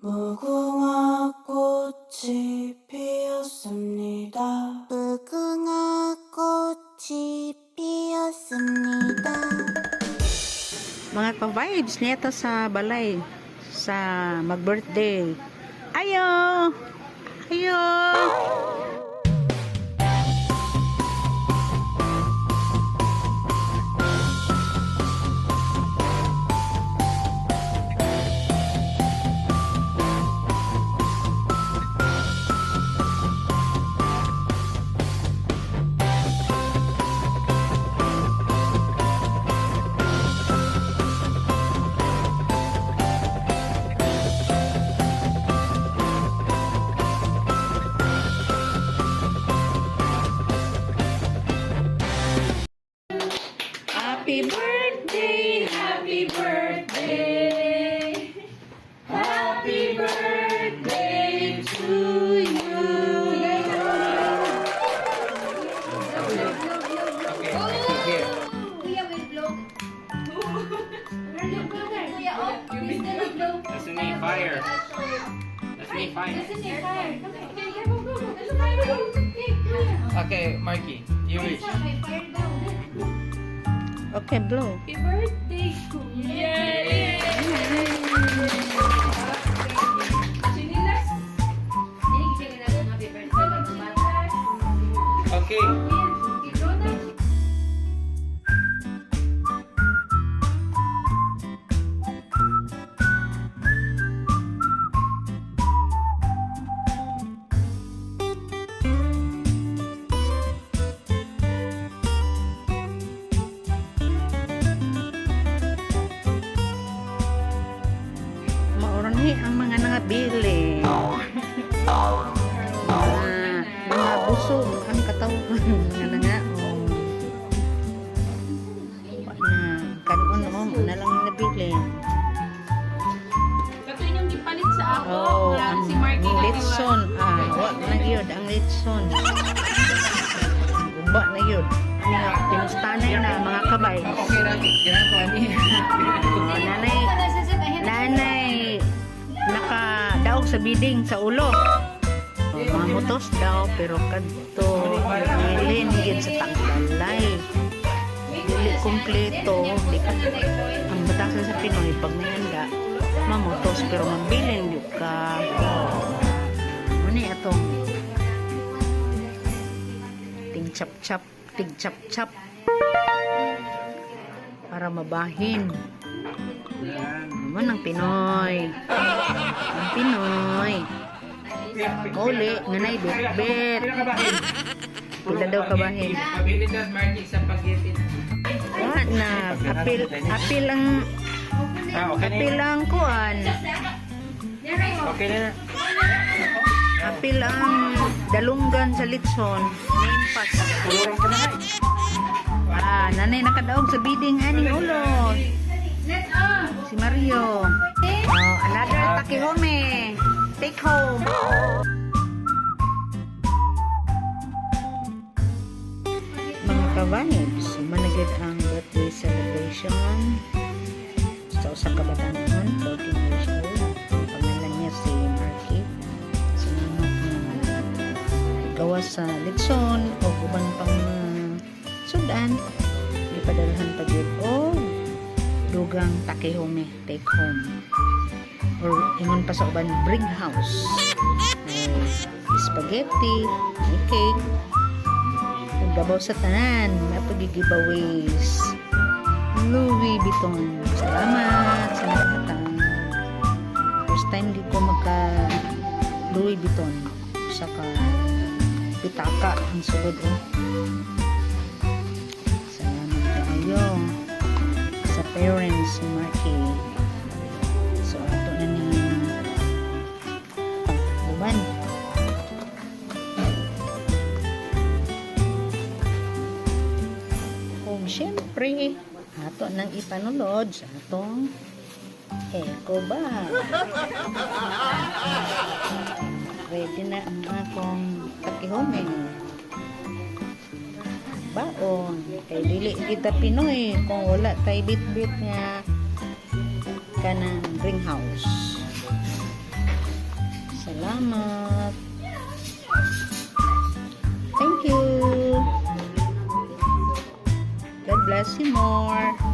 무궁화 꽃이 피었습니다. 무궁화 꽃이 피었습니다. Mga ka-vibes, nito sa balay sa mag-birthday. Ayo! Ayo! Happy birthday! Happy birthday! Happy birthday to you! Here. Kuya will blow. Kuya, oh, please don't blow. That's me, fire. That's me, fire. That's me, fire. Come here, yeah, go, go, go. There's a fire. Go. Okay, kuya. Okay, Marky, you wish. May fire daw. Okay, blow. Happy birthday, Kuya. Chinilas. Happy birthday. Okay. Kuya, na. Mao ni ang mga nangabili. Mga busog ang katawan nga nangaon. Wa na kanon mo na lang nabili. Kato inyong gipalit sa ako. Oh, nga ang si Marky ang litson. Ah, wa na gyud ang litson. Uba na gyud. Pinustanay na mga kabay. Okay, Raki. Kailangan ko ani. Oh, nanay, nanay, nakadaog sa biding sa ulo. Oh, mga mutos daw, pero kadto, nilin gid sa tagbalay. Dili kumpleto. Di ka, ang batasan sa Pinoy, pag may handa, mamutos, pero mabilin gyud ka. Ano ni atong ting chap chap, tig chap chap para mabahin. Naman ang Pinoy. Ang Pinoy. Uli, nanay, bitbit. Pila ka bahin? Pila daw kabahin. Pabilin daw, Marky, sa spaghetti. Wala na. Apil, apil ang, Ah, okay na apil yun. ang kuan. Okay na na. Apil ang dalunggan sa litson. Name pass. Kuluran ka na nga. Ah, nanay nakadaog sa biding aning ulo. Si Mario. Oh, another takihome. Take home. Mga ka-vibes, managid ang birthday celebration sa usa ka batanon, 14 years old. Ang pangalan niya si Marky. Sinanok nga gawas sa litson o uban pang mga sudan. Gipadalhan pa gyud og dugang takehome, take home. Or ingon pa sa uban, bring house. May spaghetti, may cake, ug gabaw sa tanan, may pag-giveaways. Louis Vuitton. Salamat sa naghatag. First time di ko magka Louis Vuitton. Sa ka pitaka ang sulod oh. Salamat kaayo sa parents ni Marky. So ato na ni uban. Kung syempre, ato nang ipanulod sa atong eco bag. Ready na ang akong takihome. Baon. Kay dili kita Pinoy kung wala tay bit-bit nga kanang greenhouse. Salamat. Thank you. God bless you more.